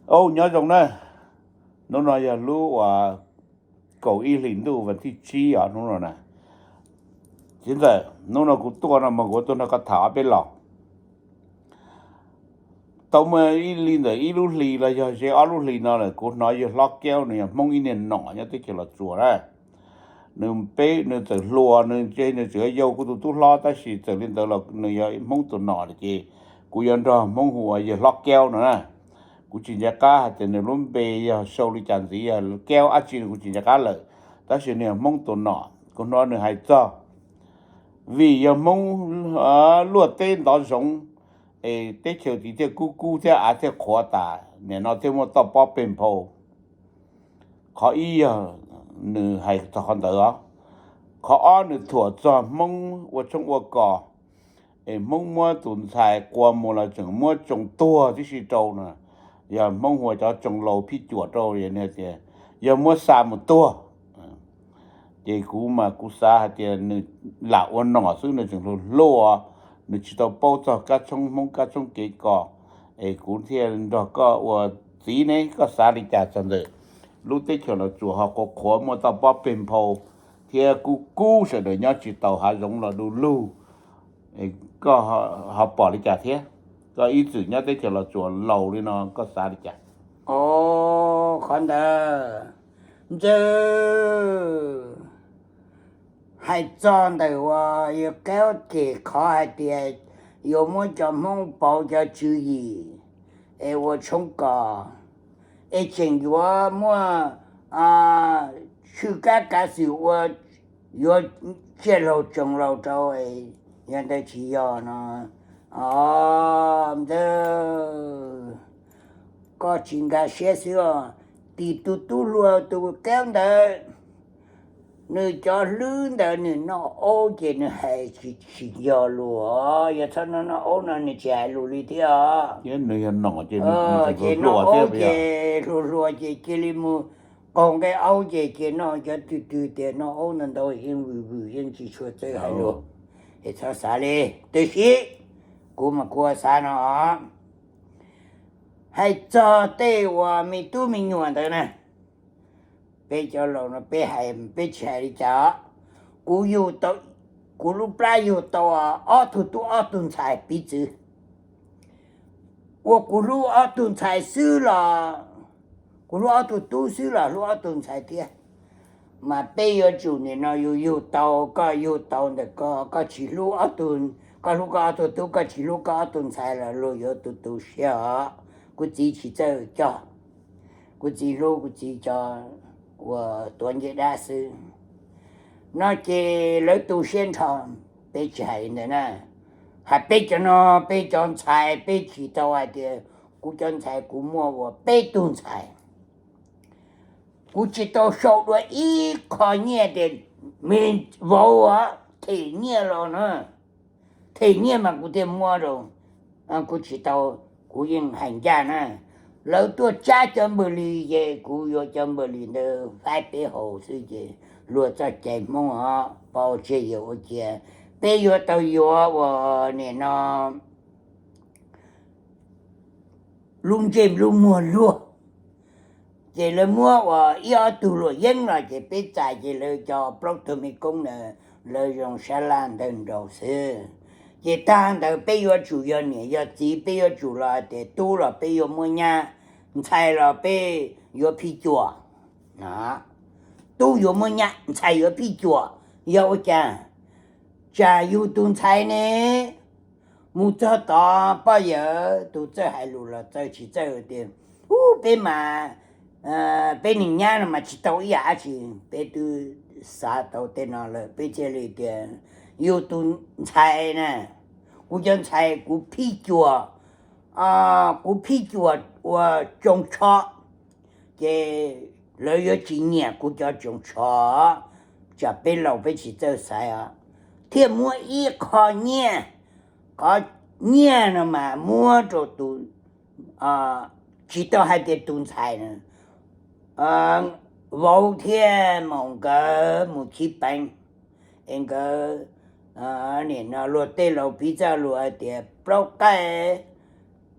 Au, nyob zoo na. Hnub no yog lub uas kaum ib hlis ntuj vas thib tsib os, hnub no na. Txiv ntxawm, hnub no kuv tuaj no mas kuv tuaj nrog koj tham ob peb los. Tau muaj ib li ntawm ib lub hlis los yog ze ob lub hlis no lawm kuv hnov yawg hlob Kaub nws yog Hmoob ib niag nom nyob teb chaws Los Tsuas na. Nws peb nws txawm hluas, nws ntshe nws tseem yau kuv tus tub hlob, tab sis txawm li ntawd los nws yog Hmoob tus nom lawm ces kuv yuav nrog Hmoob hu ua yawg hlob Kaub no na. Kuv tsis nco qab hais tias nws lub npe yog sau li cas ntxiv, yog Kaub dab tsi kuv tsis nco qab lawm, tab sis nws yog Hmoob tus nom. Kuv hnov nws hais txog vim yog Hmoob luaj teb ntov zoov es teb chaws tid thiaj kub kub thiab av thiaj qhuav tas, nim no thiaj muaj toj pob peg nphau. Qhov ib yog nws hais txog qhov ntawd os. Qhov ob nws thuam txog Hmoob ua tshoob ua kos, es Hmoob muab tus ntxhais qua mus los tseem muab tsoo tuag tib si rau no. Yog Hmoob hu ua cov tsoo laus phij cuam rau, tias yog muab xa mus tuag. Ces kuv mas kuv xav hais tias nws lam ua nom xwb, nws tseem hluas hluas, nws tsis tau paub txog kab tshoob Hmoob kab tshoob kev kos. Es kuv thiaj nrog koj ua txiv ne, koj xav li cas txog ntawm lub teb chaws Los Tsuas ho qhuav qhuav muaj toj pob peg nphau thiab kub kub, sawv daws nyob tsis tau, hav zoov los du lug. Koj ho pom li cas thiab? Koj ib txwm nyob teb chaws Los Tsuas laus li no koj xav li cas? Au, qhov ntawd, Ntxawg, hais txog ntawm uas yawg Kaub ces qhov hais tias yuav muab cov Hmoob pauv cov tswv yim es ua tshoob kos, es tseem yuav muaj tshwj kab kav xwm ua, yuav tsiaj laug tsoos laug rau, yog ntawd tsis yog no. Au, Ntxawg, koj tsis nkag siab xwb os. Tim tus tub hluas tus Kaub ntawd, nws cov hlwb ntawd nws noj aub ces nws hais tsis yog lus. Yog txhob noj noj aub no nws tsis hais lus li thiab os. Ces noj aub ces hluas hluas ces cia li mus qaug nqe aub ces cia noj cov twg twg tias noj aub ntau ntau yeej vwm vwm yeej tsis tshua txawj hais lus. Es txhob xav li, tab sis kuv mas kuv xav no. Hais txog tej uas me tub me nyuam ntawd na, peb cov laus no peb hais peb tsis hais li cas. Kuv yug tau, kuv lub plab yug tau ob tug tub ob tug ntxhais piv txwv. Ua kuv hlub ob tug ntxhais xwb los, kuv hlub ob tug tub xwb los hlub ob tug ntxhais thiab. Mas peb yuav tsum nim no yug yug tau, koj yug tau ntawm koj, koj tsis hlub ob tug, koj hlub koj ob tug tub, koj tsis hlub koj ob tug ntxhais los luag yuav tu tu siab os. Kuv txiv tsis txawj coj, kuv txiv hlub kuv txiv cov uas tuav ncej dab xwb. No ces lawv tu siab nrho, peb tsis hais li ntawd na. Hais peb cov no, peb cov ntxhais peb tsis tau hais tias kuv cov ntxhais kuv muaj uas peb tug ntxhais. Kuv tsis tau sau dua ib qho nyiaj tias me vauv them nyiaj los na, them nyiaj mas kuv thiaj muab rau. Kuv tsis tau, kuv yeej hais ncaj na. Lawv tuaj tsab cov npawg li ces kuv yuav cov npawg li ntawd faib peb hau xwb ces luag txoj cai Hmoob os, pab ua tsiaj yawg ua cia. Peb yuav tau yuav uas nim no lub ntsej lub muag luag. Ces lawv muab uas ib ob tug luam yeeb los ces peb txais ces lawv cov plaub tug me koob ntawd lawv zoo sab laj ntawd nraud xwb. Ces tag ntawd peb yuav tsum yog niam yog txiv, peb yuav tsum los hais tias tub los peb yuav muab nyab, ntxhais los peb yuav phij cuam. Tub yuav muab nyab, ntxhais yuav phij cuam. Yog ua cas? Tsam yug tus ntxhais ne, mus txog tod poj yawm tus txawj hais lus los txawj, tsis txawj tias, ub, peb mas, peb niag nyab no mas tsis tau ib yam dab tsi. Peb twb xav tau tej no lawm peb thiaj li tias, yug tus ntxhais na, kuv cov ntxhais kuv phij cuam, kuv phij cuam ua tsoos tsho, ces lawv yuav tsis nyiam kuv cov tsoos tsho, tsam peb laus peb tsis txawj xaiv os. Thiaj muab ib qho nyiaj, qhov nyiaj no mas muab rau tus, tsis tau hais tias tus ntxhais na, vauv thiab maum nkawd mus khib peev, es nkawd, nim no luag tej laus piv txoj lus hais tias plaub qaib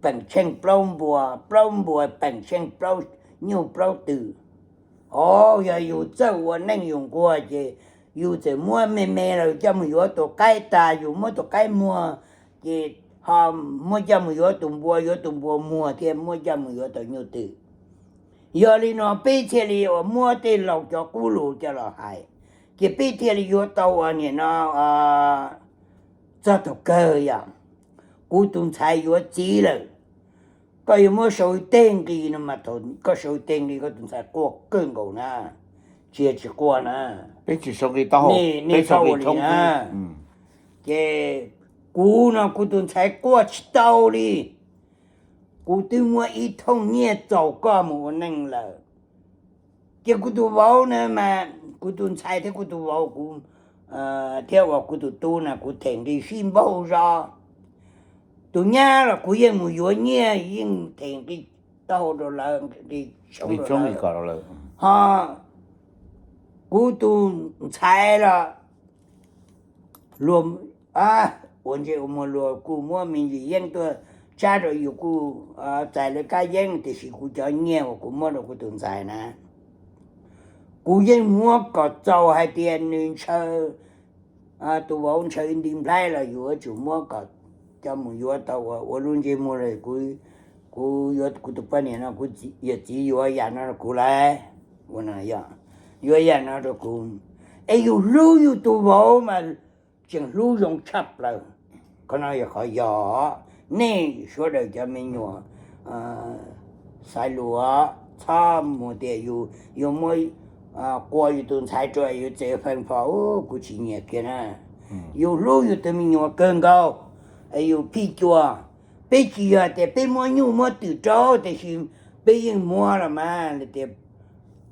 peem tsheej plaub npua, plaub npua peem tsheej plaub nyuj plaub twm. O, yog yus txawj ua neej yus nquag ces yus txawm muab me me los coj mus yuav tus qaib tas, yus muab tus qaib muag, ces ho muab coj mus yuav tus npua, yuav tus npua muag thiab muab coj mus yuav tus nyuj twm. Yog li no peb thiaj li uas muab tej laus cov qub lus coj los hais, ces peb thiaj li yuav tau uas nim no txog thaum kawg yog kuv tus ntxhais yuav txiv lawm. Koj yuav muab sau ib teg nqi no mas thaum koj sau ib teg nqi koj tus ntxhais quaj kawg nkaus na, tsis yog tsis quaj na. Peb tsis sau nqi taub hau, nej peb sau nqi tshoob xwb. Ces kuv no kuv tus ntxhais quaj tsis tau li. Kuv twb muab ib thooj nyiaj txaus koj mus ua neej lawm. Ces kuv tus vauv na mas kuv tus ntxhais thiab kuv tus vauv kuv thiab uas kuv tus tub na kuv them nqi sib npaug zog. Tus nyab los kuv yeej mus yuav nyiaj yeej them nqi taub hau rau lawv, nqi tshoob rau lawv. Ho kuv tus ntxhais los luag ua ntsej ua muag luag kuj muab me ntsis yeeb tuaj tsab rau yus kuj txais lawv kab yeeb, tiam sis kuv cov nyiaj uas kuv muab rau kuv tus ntxhais na, kuv yeej muab kom txaus hais tias nws ntshaw, tus vauv ntshaw ib nti nplhaib los yus yuav tsum muab kom coj mus yuav tau ua, ua lub ntsej muag los kuv yuav kuv tus poj niam no kuv yawm txiv yuav yam no rau kuv lawm, ua no yog yuav yam no rau kuv. Es yus hlub yus tus vauv mas tseem hlub zoo tshaj plaws. Qhov no yog qhov yog nej sawv daws cov me nyuam xaiv lus, txhob mus tias yus yuav muab qua yus tus ntxhais rau yus txev feej phom, kuv tsis nyiam kiag na. Yus hlub yus tus me nyuam kawg nkaus, es yus phij cua. Peb tsis yog tias peb muab nyuj muab twm rau, tiam sis peb yeej muab los mas tias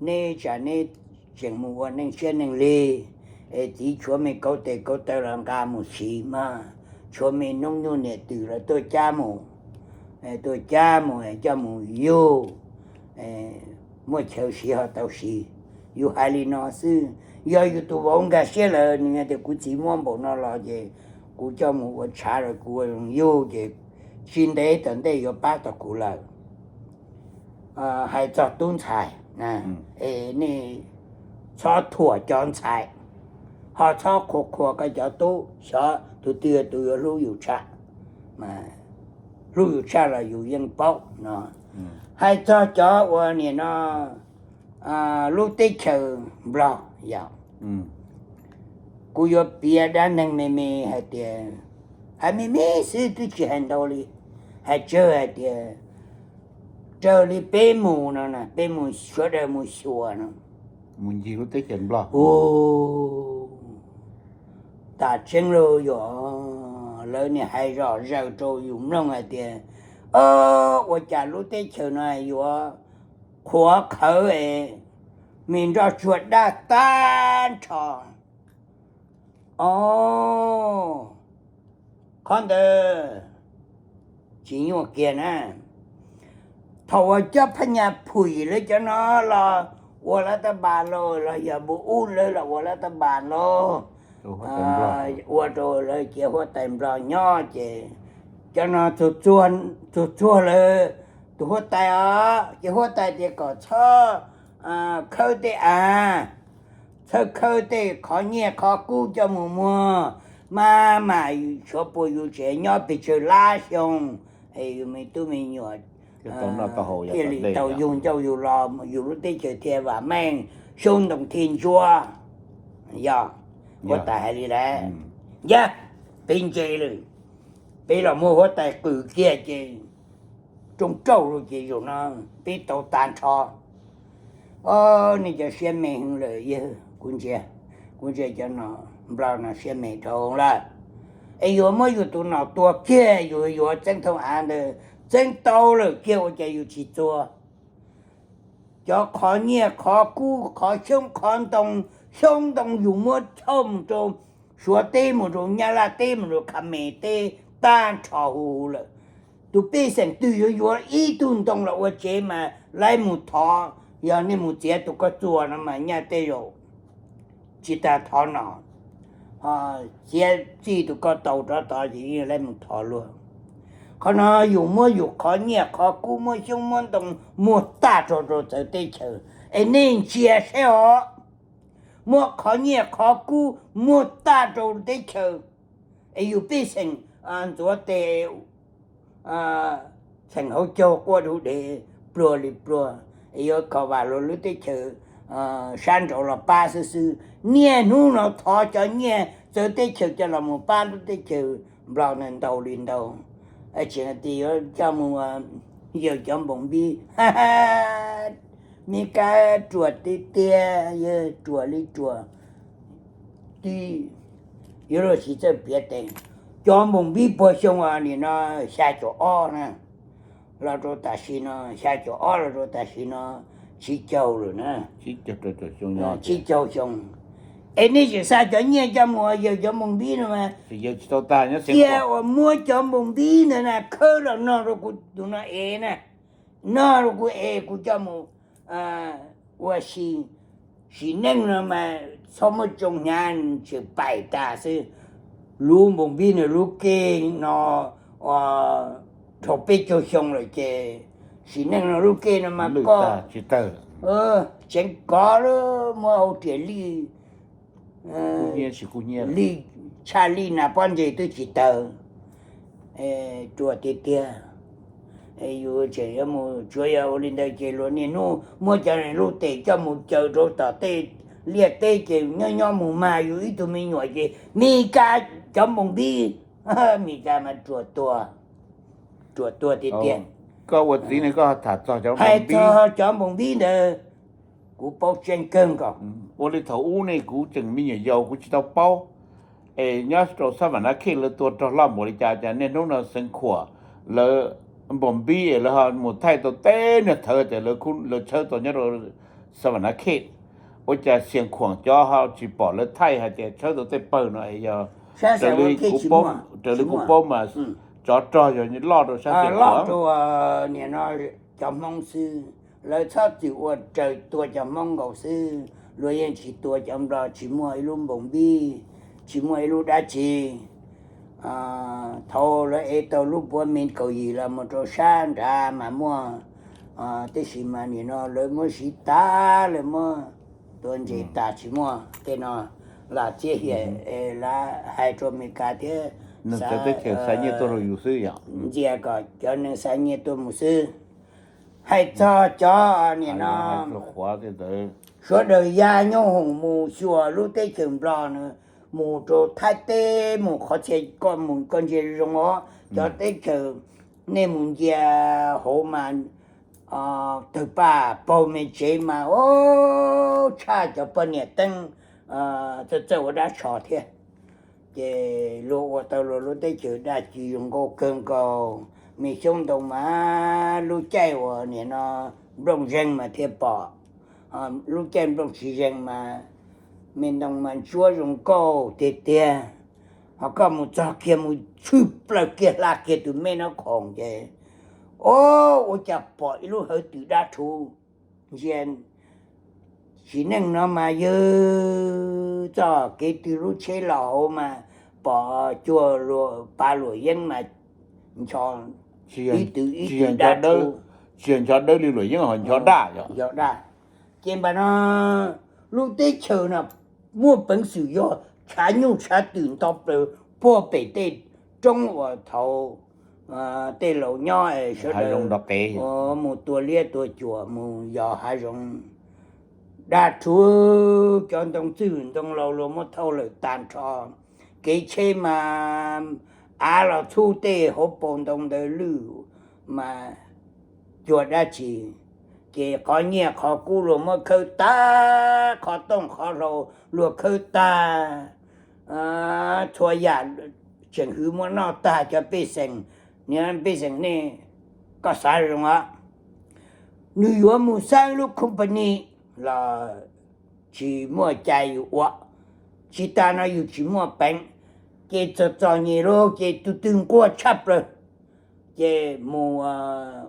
neb tsam neb tseem mus ua neej siab neej lig, es txiv tshuav me kauv tes kauv taw los nqa mus siv mas, tshuav me noob nyuj niam twm los tuaj cab mus, tuaj cab mus coj mus yug, muaj chaw siv ho tau siv. Yus hais li no xwb, yog yus tus vauv nkag siab lawm nws tias kuv txiv muab npaum no los ces kuv coj mus ua tshav los kuv ua zoo yug ces tsis ntev tom ntej yuav pab tau kuv lawm. Hais txog tub ntxhais, es nej txhob thuam cov ntxhais, ho txhob qhuas qhuas koj cov tub, xyov tus twg tus yuav hlub yus tshaj, hlub yus tshaj los yus yeej paub no. Hais txog cov uas nim no lub teb chaws Nplog yog, kuv yuav piav dab neeg me me hais tias, hais me me xwb twb tsis hais ntau li, hais tsawg hais tias raws li peb mus no, peb mus sawv daws mus xyuas no, mus ncig lub teb chaws Nplog, tas tseeb lauj, yog lawv niaj hais zom zaws rau yus mloog hais tias, o, ua cas lub teb chaws no yuav qhuav qhawv es me nroj tsuag daj tag nrho. O, qhov ntawd tsis nyuaj kiag na. Thaum uas cov phab nyas phwm lawv cov no los ua lab tab npas lauj, los yog npu ub lawv los ua lab tab npas lauj, ua rau lawv cev huab tais Nplog nyob ces cov no txuag txuag lawv tus huab tais os, ces huab tais tias kom txhob khawb tej av, txhob khawb tej qhov nyiaj qhov kub coj mus muag, maj mam tshuav puas yus tsev nyob pes tsawg lab xyoo, es yus me tub me nyuam thiaj li tau yug ncauj yug lo, yus lub teb chaws thiaj vam meej, xyoob ntoo thiaj ntsuab. Yog, huab tais hais li lawm. Yog, peb ntse lawm, peb los muab huab tais qws kiag ces rooj rauj lawm ces zaum no peb tau tag nrho. O, nej cov siab me heev lawm yawg, kuv ntsia, kuv ntsia cov no, Nplog no siab me dhau lawm. Es yuav muab yus tus nom tua kiag, yus yuav txeeb thoob av ntawd, txeeb tau lawm kiag ua cas yus tsis txuag? Cov qhov nyiaj qhov kub qhov xyoob qhov ntoo, xyoob ntoo yus muab thauj mus rau Suav teb, mus rau Nyab Laj teb, mus rau Qhab Mes teb tag nrho huv huv lawm. Tus pej xeem twg yuav yuav ib tug ntoo los ua tsev mas laib mus thov, yog nej mus txiav tus koj txuas no mas nyaj tej zaum tsis tas thov no, txiav txij tus koj tau rov tod ces yeej laib mus thov luag. Qhov no yus muab yus qhov nyiaj qhov kub muab xyoob muab ntoo muag tag rau rau txawv teb chaws, es nej ntsia saib os, muab qhov nyiaj qhov kub muag tag rau teb chaws, es yus pej xeem ntxuav tes, txheem hauv caug quaj dub dev pluag li pluag, es yuav kho vam luag lub teb chaws sab nraud los pab xwb xwb. Niaj hnub no thov cov nyiaj txawv teb chaws coj los mus pab lub teb chaws Nplog ntau li ntau. Tsis hais tias yuav coj mus yawg cov npoos npib, Meskas ruam tiag tiag, yawg ruam li ruam, twb yuav luag tsis txawj piav tes. Cov npoos npib puag xyoo nim no xya caum ob na, los rau tam sim no, xya caum ob los rau tam sim no tsib caug lawm na, tsib caug xyoo. Es nej tseem xa cov nyiaj coj mus yawg cov npoos npib no mas, cia uas muab cov npoos npib ntawd na khawb los nog rau kuv tus no es na, nog rau kuv es kuv coj mus ua si. Sim neej no mas txhob muab tsoo hnyav, tseem paim tas xwb. Lub npoos npib no lub kej no dhau peb caug xyoo lawm ces sim neej no lub kej no mas koj tseev kov lawm, muab hau riam lij, lij tshaj lij nas pob ntseg twb tsis tawg. Ruam tiag tiag. Yus tseem yuav mus tsuav yog ua li ntawd ces luag niaj hnub muab cov lub tes coj mus caw rau tom tej liaj teb ces nyob nyob mus mag yus ib tug me nyuam ces Meskas cov npoos npib, Meskas mas ruam tuag, ruam tuag tiag tiag. Koj ua txiv ne koj tham txog cov, hais txog cov npoos npib ntawd, kuv paub tseeb kawg nkaus. Ua li thaum ub ne kuv tseem me nyuam yaus kuv tsis tau paub. Es nyob rau Xab Vam Nab Khej lawv tua rog loj npaum li cas cas niaj hnub no Xeev Khuam lawv npoos npib es lawv ho mus thaij tau teb niag thawv tias lawv tshawb tau nyob rau Xab Vam Nab Khej. Ua cas Xeev Khuam cov ho tsis pom lawv thaij hais tias tshawb tau tej pawg no es yog raws li kuv paub mas tsov rog yog loj rau sab Xeev Khuam. Nim no cov Hmoob xwb, lawv txhob txwm ua raws tua cov Hmoob nkaus xwb, luag yeej tsis tua cov Nplog, tsis muaj ib lub npoos npib, tsis muaj ib lub dab tsi. Thaum lawv ev tau lub puav me kaum yim los mus rau sab nrad mas muaj, tiam sis mas nim no lawv muab siv tas, lawv muab tua ntses tas tsis muaj tej no. Lam txiav hiam, lam hais rau Amelikas thiab, teb chaws xa nyiaj tuaj rau yus xwb yom, ntxias kom cov neeg xa nyiaj tuaj mus xwb. Hais txog cov nim no sawv daws ya nyob hoom mus xyuas lub teb chaws Nplog na, mus rau Thaib teb mus qhov txhia koj mus koj ntsia zoo os, cov teb chaws nej mus ntsia hauv mas tawg paj paug me tsev mas ub tshaj cov poj niam teeb txawj txawj ua dab tsho thiab. Ces luag ua tau luag lub teb chaws dab tsi zoo nkauj kawg nkaus. Me xyoob ntoo mas lub caij uas nim no nplooj zeeg mas thiaj pom, lub caij nplooj tsis zeeg mas me ntoo mas ntsuab zoo nkauj tiag tiag. Ho koj mus txog kiag mus tshwj plaws kiag hla kiag tus me no khoom ces, o, ua cas pom ib lub hawv twm dab rhuv. Ntsia sim neej no mas yawg txoj kev tw lub tsheb los hauv mas pom cuag pav luam yeeb mas ncho ib tw ib tw dab rhuv, tsis yog ncho dawb li luam yeeb ho ncho daj, ncho daj. Ces npam no lub teb chaws no muaj peev xwm yog tshav nyuj tshav twm nto plaws puag pem tej roob uas thaud tej laus nyob es sawv daws mus tua liab tua cuam mus yos hav zoov. Dab rhuv, cov ntoo txwj ntoo laus luag muab thauj lawm tag nrho. Kev tsheb mas av los txhub tej hauv paus ntoo ntawd lwj mas cuag dab tsi. Ces qhov nyiaj qhov kub luag muab khawb tag, qhov tooj qhov hlau luag khawb tag, txhua yam tseem hwv muab noj tag cov pej xeem. Niam pej xeem nej, koj xav zoo os, nws yuav mus xeeb lub company los tsis muaj cai yus ua, tsis tas no yus tsis muaj peev, ces txom txom nyem lawm ces tus twg nquag tshaj plaws ces mus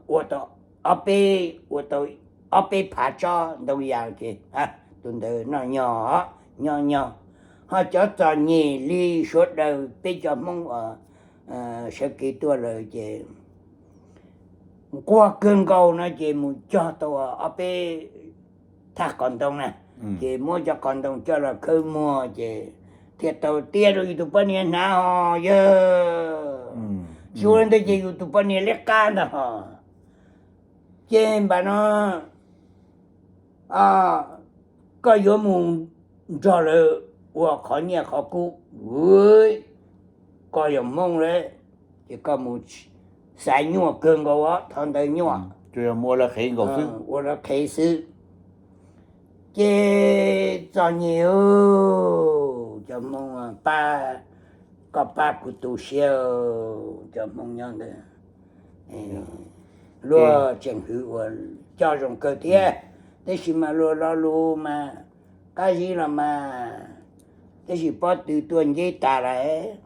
ua tau ob peb, ua tau ob peb phav tsob ntoo yas ces tus ntawd noj nyog, nyob nyog. Ho cov txom nyem li sawv daws peb cov Hmoob uas sawv kev tuaj lawm ces nquag kawg nkaus no ces mus cog tau ob peb thaj qos ntoo na, ces muab cov qos ntoo coj los khawb muag ces thiaj tau tias rau yus tus poj niam hnav ho yawg. Tsis ua li ntawd ces yus tus poj niam liab qab ntag ho. Ces npam no koj yuav mus nrog lawv ua qhov nyiaj qhov kub, koj yog Hmoob lawm, ces koj mus xaiv nyuaj kawg nkaus os, thov ntawd nyuaj, ua lawv qhev xwb. Ces txom nyem, cov Hmoob pab, koj pab kuv tu siab, cov Hmoob nyob ntawd luag tseem hwv uas coj zoo kawg thiab, tab sis mas luag lo lus mas qab zib los mas, tab sis pob tw tuaj nceb tas lawm.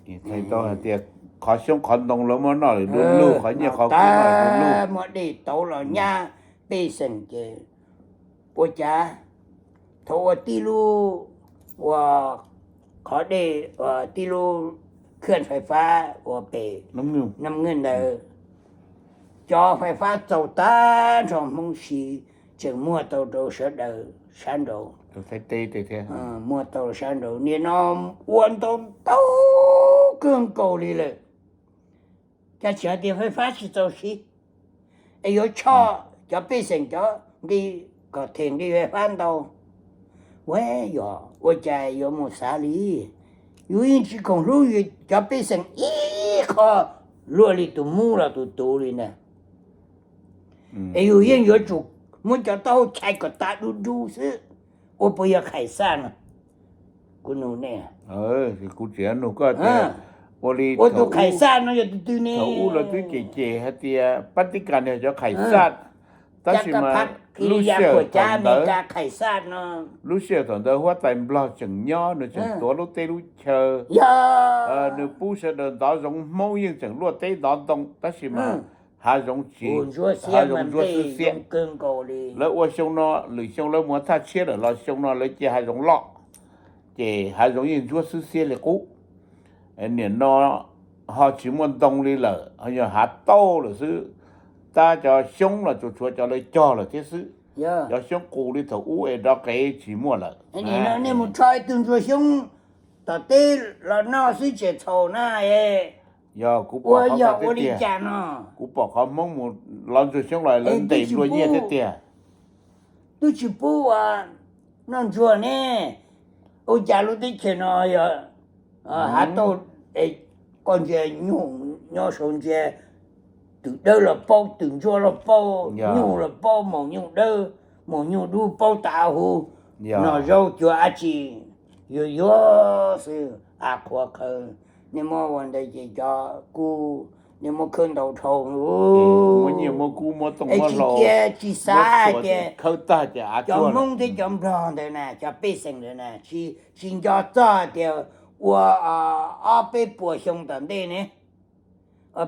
Hais tau hais tias qhov xyoob qhov ntoo lawv muab noj lawm du lug, qhov nyiaj qhov kub noj lawm du lug, muab dej tauv los nyab pej xeem ces ua cas thaum ua tib lub, ua qhov dej, tib lub khwj fais fab ua pem Nam Ngwj ntawd, cov fais fab txaus tag nrho Hmoob siv, tseem muag tau rau sawv daws sab nraud, muag tau sab nraud. Nim no ua ntau ntau kawg nkaus li lawm, cas tsis hais tias fais fab tsis txaus siv, es yuav tshoj cov pej xeem cov nqi, kom them nqi fais fab ntau. Ua yog ua cas yuav mus xav li, yus yeej tsis khoom hlub cov pej xeem ib qho, luaj li tus mub los tus tuv li ntag. Es yus yeej yuav tsum muab cov taub hau chais kom tas du du xwb. Ua puas yog khais xaj no? Kuv nug nej. Kuv tsis nug koj tias ua li ua tus khais xaj no yog tus twg ne? Thaum ub lawv twb cem cem hais tias pab tib kas yog cov khais xaj, tab sis mas lub sij hawm thaum ntawd, lub sij hawm thaum ntawd huab tais Nplog tseem nyob, nws tseem tuav lub teb lub chaw, nws pub sawv daws ntov zoov, Hmoob yeej tseem luaj teb ntov ntoo, tab sis mas hav zoov tsis, hav zoov ntsuab xwb xiab. Lawv ua xyoo no, lwm xyoo lawv mus thaj tshiab lawm los xyoo no lawv cia hav zoov loj, ces hav zoov yeej ntsuab xwb xiab li qub. Nim no ho tsis muaj ntoo li lawm, ho yog hav tauj lawm xwb. Tab cov xyoob los tsuas tshuav cov lawv cog lawm thiab xwb. Cov xyoob qus li thaum ub es rov qev tsis muaj lawm. Nej mus rho ib tug ntsuag xyoob tom teb los noj xwb tseem txhaum na. Yog kuv pom qhov, ua li cas no, kuv pom qhov Hmoob mus lov ntsuag xyoob los lawv ntes nplua nyiaj tiag tiag. Twb tsis pub ua noj ntsuag ne, ua cas lub teb chaws no yog hav tauj, koj ntsia nyuj nyob saud ntsia, twm dawb los paub, twm ntsuab los paub, nyuj los paub, maum nyuj dawb, maum nyuj dub paub tas huv, noj zaub cuag dab tsi, yuag yuag xwb, av qhuav qhawv. Nej muab ua ntawd ces cov kub nej muab khawb ntau dhau, muab nyiaj muab kub muab tooj muab hlau, tsis xav tias khawb tag ces av tsuag. Cov Hmoob thiab cov Nplog ntawd na, cov pej xeem ntawd na, tsis nco txog tias ua ob peb puas xyoo tom ntej ne,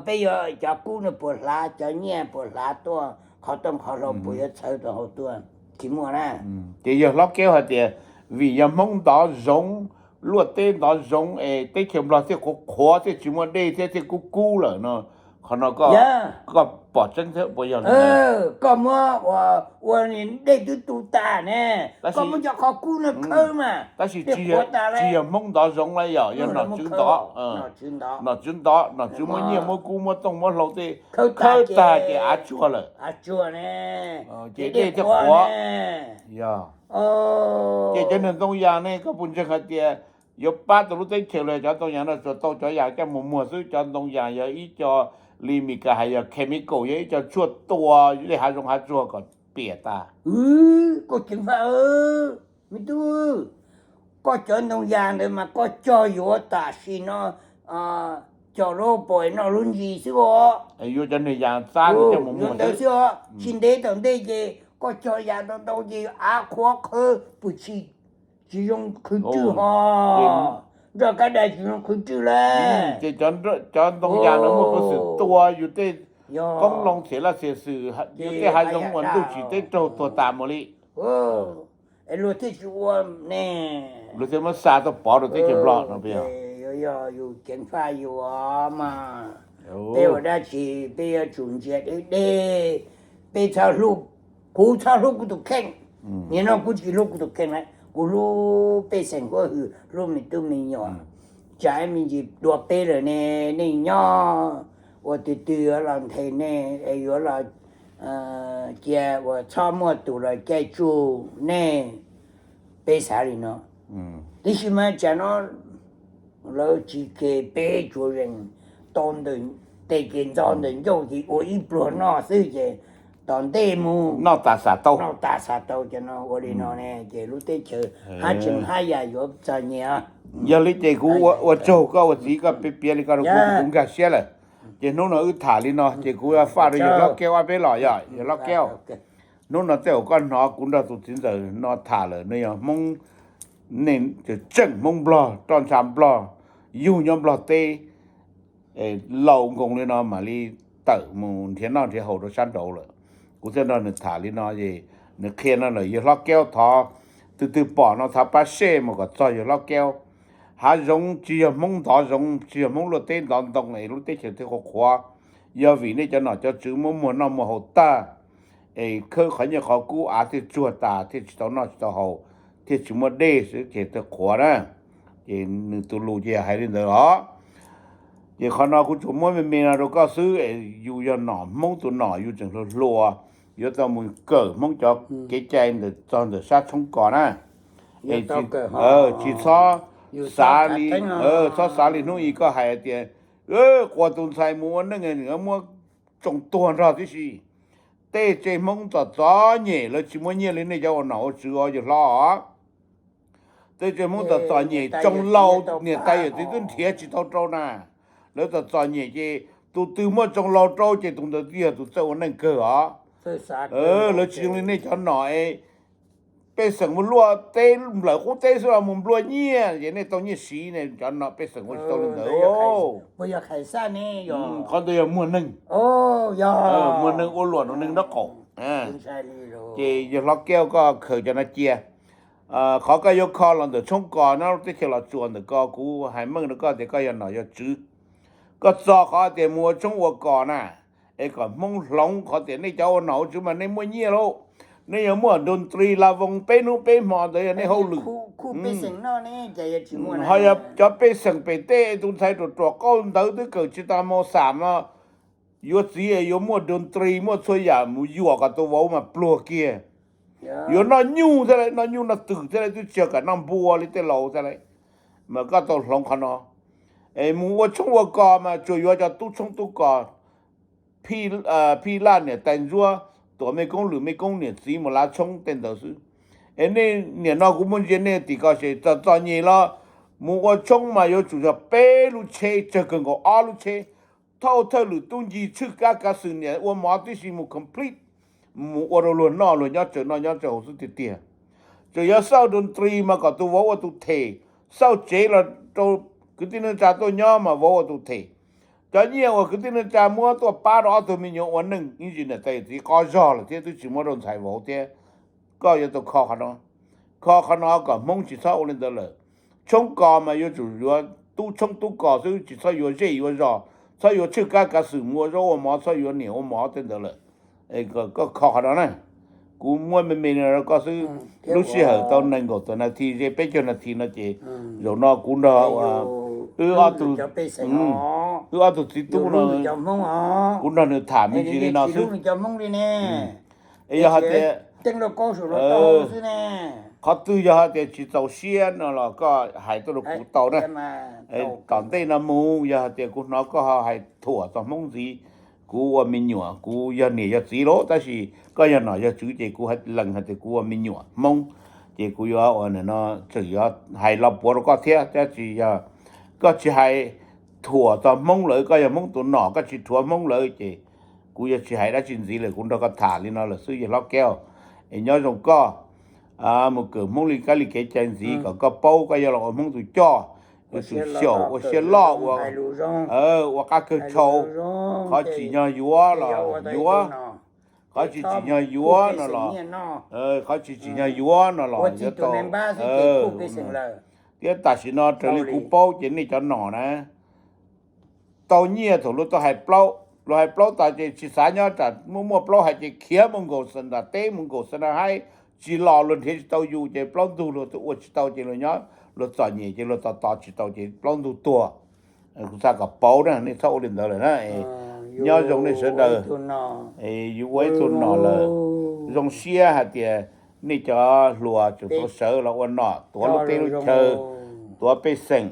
peb yuav cov kub no puas hlav, cov nyiaj puas hlav tuaj, qhov tooj qhov hlau puas yuav txhawv rau hauv tuaj, tsis muaj na. Ces yog hlob Keub hais tias vim yog Hmoob ntov zoov, luaj teb ntov zoov es teb chaws Nplog thiaj qhuav qhuav thiaj tsis muaj dej thiab thiaj kub kub lawm no, qhov no koj pom tseeb thiab puas yog? Koj muab ua, ua dej twb tu tas ne, koj muab cov qhov kub no khawb mas, tab sis tsis yog Hmoob ntov zoov lawm, yog nom tswv ntov. Nom tswv ntov, nom tswv muab nyiaj muab kub muab tooj muab hlau tej khawb tag ces av tsuag lawm, ces dej thiaj qhuav. Yog, ces cov niag ntoo yas ne koj puas ntseeg hais tias yuav pab tau lub teb chaws los cov ntoo yas no tsuas tau cov yas coj mus muag xwb, cov ntoo yas yog ib co li Mis Kas hais yog chemical, yog ib co tshuaj tua tej hav zoov hav tsuag kom piam tas. Koj ceev faj, me tub, koj cov ntoo yas ntawd mas koj cog yuav tam sim no, cog lub pom noj lub ntsis xwb os. Yuav cov niag yas txab coj mus muag ntawd xwb os, tsis ntev tom ntej ces koj cog yas ntau ntau ces av qhuav qhawv pw tsis, tsis zoo qhwv rwj ho, nroj kab dais tsis zoo qhwv rwj lawm. Ces cov ntoo yas no muaj peev xwm tua yus tej qoob loo thiab laj xiam xwm, yus tej hav zoov uas ntuj tsim teb raug tuag tas mus li. Es luag thiaj tsis ua ne, luag thiaj muab xa tuaj pov rau teb chaws Nplog no puas yog? Yog yus ceev faj yus mas, peb ua dab tsi peb yuav tsum ntsia deb deb, peb txhob hlub, kuv txhob hlub kuv tus kheej. Nim no kuv tsis hlub kuv tus kheej lawm, kuv hlub pej xeem huab hwm, hlub me tub me nyuam. Tsam ib me ntsis dua peb lawm ne, nej nyob ua twg twg yuav los nthe nej, yuav los cia uas txhob muaj tus los caij tsuj nej. Peb xav li no. Tiam sis mas tsam no lawv tsis ke, peb tsuas zeem tau ntawm tes ces ntxo ntawm ncauj ces ua ib pluag noj xwb ces tom ntej mus noj tas xav tau, noj tas xav tau. Cov no ua li no ne ces lub teb chaws hab tseem hab yam yuav txom nyem. Yog li ces kuv ua tsaug koj ua txiv koj piav piav li ko rau kuv, kuv nkag siab lawm. Ces hnub no wb tham li no ces kuv yuav faj rau yawg Hlob Keub ob peb los, yog yawg Hlob Keub, hnub no tej zaum koj hnov kuv nrog tus txiv ntxawm no tham lawm, nws yog Hmoob, nej tseem Hmoob Nplog, roj ntsha Nplog, yug nyob Nplog teb, laus nkoos li no mam li tawm mus nrhiav noj nrhiav haus rau sab nraud lawm. Kuv thiaj nrog nws tham li no es nws qhia no lawm, yawg Hlob Keub thov, tus twg pom no thov pab share mus kom txog yawg Hlob Keub. Hav zoov tsis yog Hmoob ntov zoov, tsis yog Hmoob luaj teb ntov ntoo es lub teb chaws thiaj qhuav qhuav. Yog vim nej cov nom cov tswv muab muag noj muag haus tag, es khawb qhov nyiaj qhov kub av thiaj tsuag tas thiaj tsis tau noj tsis tau haus, thiaj tsis muaj dej xwb ces thiaj qhuav na. Ces nws tus lus ces yog hais li ntawd os. Ces qhov no kuv tsuas muab me me no rau koj xwb es yus yog nom Hmoob tus nom yus tseem hluas hluas, yuav tau mus kawm Hmoob cov kev cai ntawm txog ntawm sab tshoob kos na. Tsis txhob xav li, txhob xav li hnub i koj hais tias quas tus ntxhais mus ua neej muab tsoo tuag nrog tib si. Tej tsev Hmoob txom txom nyem lawv tsis muaj nyiaj li nej cov ua nom ua tswv os yawg hlob. Tej tsev Hmoob txom txom nyem tsoo laus niam tais yawm txiv twb nrhiav tsis tau rau na. Lawv txom txom nyem ces tus twg muaj tsoo laus rau ces tus ntawd twb yog tus txawj ua neej kawg os. Lawv tsis zoo li nej cov nom es pej xeem mus luaj teb nplawm qub teb xwb los mus nplua nyiaj ces nej tau nyiaj siv ne, cov nom pej xeem ua tsis tau li ntawd. Qhov ntawd yog muag neeg, muag neeg ua luam rau neeg nraub qaum. Ces yawg Hlob Keub koj khaws cov no cia. Qhov koj yuav kho los ntawm tshoob kos no teb chaws Los Tsuas ntawm ko kuv hais meej rau koj tias koj yog nom yog tswv, koj txo qhov tias mus ua tshoob ua kos na, es kom Hmoob hloov qhov tias nej cov ua nom ua tswv mas nej muaj nyiaj lauj, nej yuav muaj dontry la voos peb hnub peb hmo ntawd yog nej hauj lwm. Ho yog cov pej xeem pem tej tus ntxhais ruam ruam qaub ntawv twb kawm tsis tau mos xam no, yuav txiv yuav muaj dontry muaj txhua yam mus yuam kom tus vauv mas pluag kiag. Yuav noj nyuj thiab lauj, noj nyuj noj twm thiab lauj, twb tsis yog kom noj npua li tej laus thiab lauj. Mas koj tau hloov qhov no. Es mus ua tshoob ua kos mas tsuas yuav cov tub tshoob tub kos, phij laj niam tais ntsuab, tuam mej koob lwm mej koob niam txiv mus lav tshoob tej ntawd xwb. Es nej nim no kuv muaj ntsia nej tim ko ces txom txom nyem los mus ua tshoob mas yuav tsum yog peb lub tsheb, tsawg kawg nkaus ob lub tsheb, thauj thawj lwm tub ncig tshwj kab kav xwm niam ua mov tib si mus complete, mus ua rau luag noj luag nyob tsawg noj nyob tsawg haus xwb tiag tiag. Tseem yuav xauj dontry mas kom tus vauv ua tus them, xauj tsev los rau kwv tij neej tsa tuaj nyob mas vauv ua tus them. Cov nyiaj uas kwv tij neej tsa muab tuaj pab rau ob tug me nyuam ua neej ib ntsis niam tais txiv qov zog lawm thiab twb tsis muab rau ntxhais vauv thiab. Koj yuav tau kho qhov no, kho qhov no kom Hmoob tsis txhob ua li ntawd lawm. Tshoob kos mas yuav tsum yuav tub tshoob tub kos xwb, tsis txhob yuav zej yuav zos, txhob yuav tshwj kab kav xwm mus ua zaub ua mov, txhob yuav niam ua mov tej ntawd lawm. Koj kho qhov no na, kuv muab me me no rau koj xwb. Lub sij hawm tau nees nkaum tawm nas this ze peb caug nas this no ces zaum no kuv nrog wb ob tug, wb ob tug txiv tub no, kuv nrog nws tham me ntsis li no xwb. Es yog hais tias qhov twg yog hais tias tsis txaus siab no los koj hais tuaj rau kuv tau na. Tom ntej no mus yog hais tias kuv hnov koj ho hais thuam txog Hmoob ntxiv, kuv ua me nyuam, kuv yog niam yog txiv lauj, tab sis koj yog nom yog tswv ces kuv lees hais tias kuv ua me nyuam Hmoob, ces kuv yuav ua no tseem yuav hais lo puav rau koj thiab, tab sis yog koj tsis hais thuam txog Hmoob lawm, koj yog Hmoob tus nom koj tsis rhuav Hmoob lawm ces kuv yuav tsis hais dab tsi ntxiv lawm, kuv nrog koj tham li no lawm xwb yawg Hlob Keub. Es nyob zoo koj, mus kawm Hmoob li kab li kev cai ntxiv kom koj paub koj yuav los ua Hmoob tus coj, yuav tsum xyaum ua siab loj, ua qab kawg tshau. Qhov tsim nyog yuav los yuav, qhov tsis tsim nyog yuav no los, qhov tsis tsim nyog yuav no los yuav tau. Thiab tam sim no raws li kuv paub ces nej cov nom na, tau nyiaj thaum luag tau hais plaub, luag hais plaub tas ces tsis xav nyob tsam muaj muaj plaub hais ces khiav mus nkaum nram teb mus nkaum xa na haib, tsis los luag nrhiav tsis tau yus ces plaub ntug luag ua tsis tau ces luag nyob luag txom nyem ces luag tos tos tsis tau ces plaub ntug tuag. Kuv xav kom paub na, nej txhob ua li ntawd lawm na. Nyob zoo nej sawv daws, yus ua ib tug nom lawm, zoo siab hais tias nej cov hluas tseem tuav sawv los ua nom tuav lub teb lub chaw, tuav pej xeem,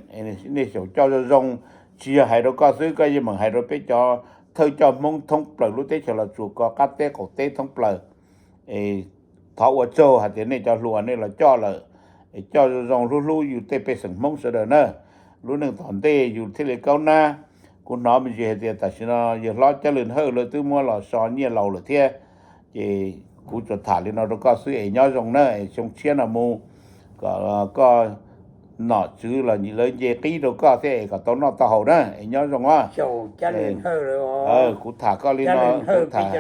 nej xyaum coj zoo zoo. Tsis yog hais rau koj xwb, koj yeej meem hais rau peb cov thawj coj Hmoob thoob plaws lub teb chaws Los Tsuas ko, qab teb qaum teb thoob plaws. Thov ua tsaug hais tias nej cov hluas nej los coj lawm, es coj zoo zoo hlub hlub yus tej pej xeem Hmoob sawv daws na. Lub neej tom ntej yus thiaj li kaub nab. Kuv hnov me ntsis hais tias tam sim no yawg hlob Cab Lwm Hawj lawv twb muab los so nyiaj laus lawm thiab. Ces kuv tsuas tham li no rau koj xwb es nyob zoo na, es xyoo tshiab no mus kom koj nom tswv los lawv nce qib rau koj thiab es kom tau noj tau haus na, es nyob zoo os. Kuv tham koj li no, kuv tham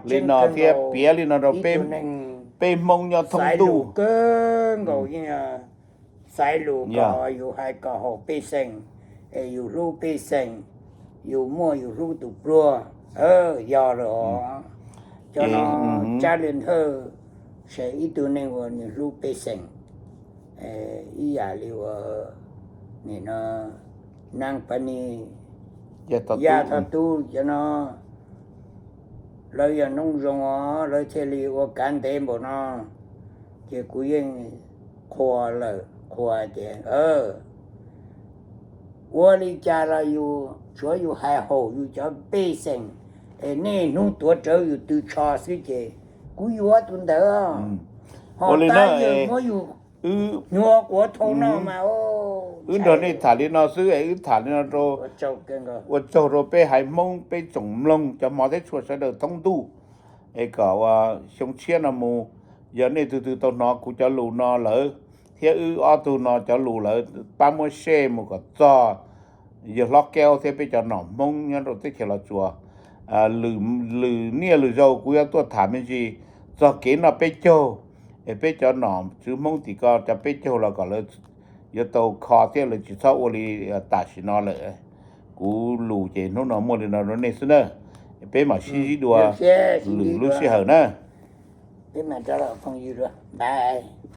li no thiab piav li no rau peb Hmoob nyob thoob ntuj. Xaiv lus kom yus hais kom haum pej xeem, es yus hlub pej xeem, yus muaj yus hlub tus pluag. Yog lawm os. Cov no Tsab Lwm Hawj, ces ib tug neeg uas nws hlub pej xeem, ib yam li uas nim no Nab Paj Ni, Yaj Thoj Tub cov no, lawv yog noob zoo os, lawv thiaj li ua kav ntev npaum no. Ces kuv yeej qhuas lawm, qhuas tias ua li cas los yus tsuav yus hais haum yus cov pej xeem, es nej hnub tuav rawv yus tw tsho xwb ces kuv yuav tus ntawd. Ho tab yawg muab yus nyuag quav thau no mas. Wb nrog nej tham li no xwb es wb tham li no rau, ua tsaug rau peb haiv Hmoob peb tsoom mloog cov hmov thiab tshua sawv daws thoob ntuj. Es kom ua xyoo tshiab no mus, yog nej tug twg tau hnov kuv cov lus no lawm thiab wb ob tug no cov lus lawm, pab muab share mus kom txog yawg hlob Kaub thiab peb cov nom Hmoob nyob rau teb chaws Los Tsuas. Lwm niaj lwm zaus kuv yuav tuaj tham me ntsis txog kev noj peb caug, es peb cov nom tswv Hmoob tim ko cov peb caug los kom lawv yuav tau kho thiab lawv tsis txhob ua li tam sim no lawm. Kuv lus ces hnub no muaj li no rau nej xwb na, peb mam sib ntsib dua lwm lub sij hawm na. Peb mam rov los phooj ywg dua, bye.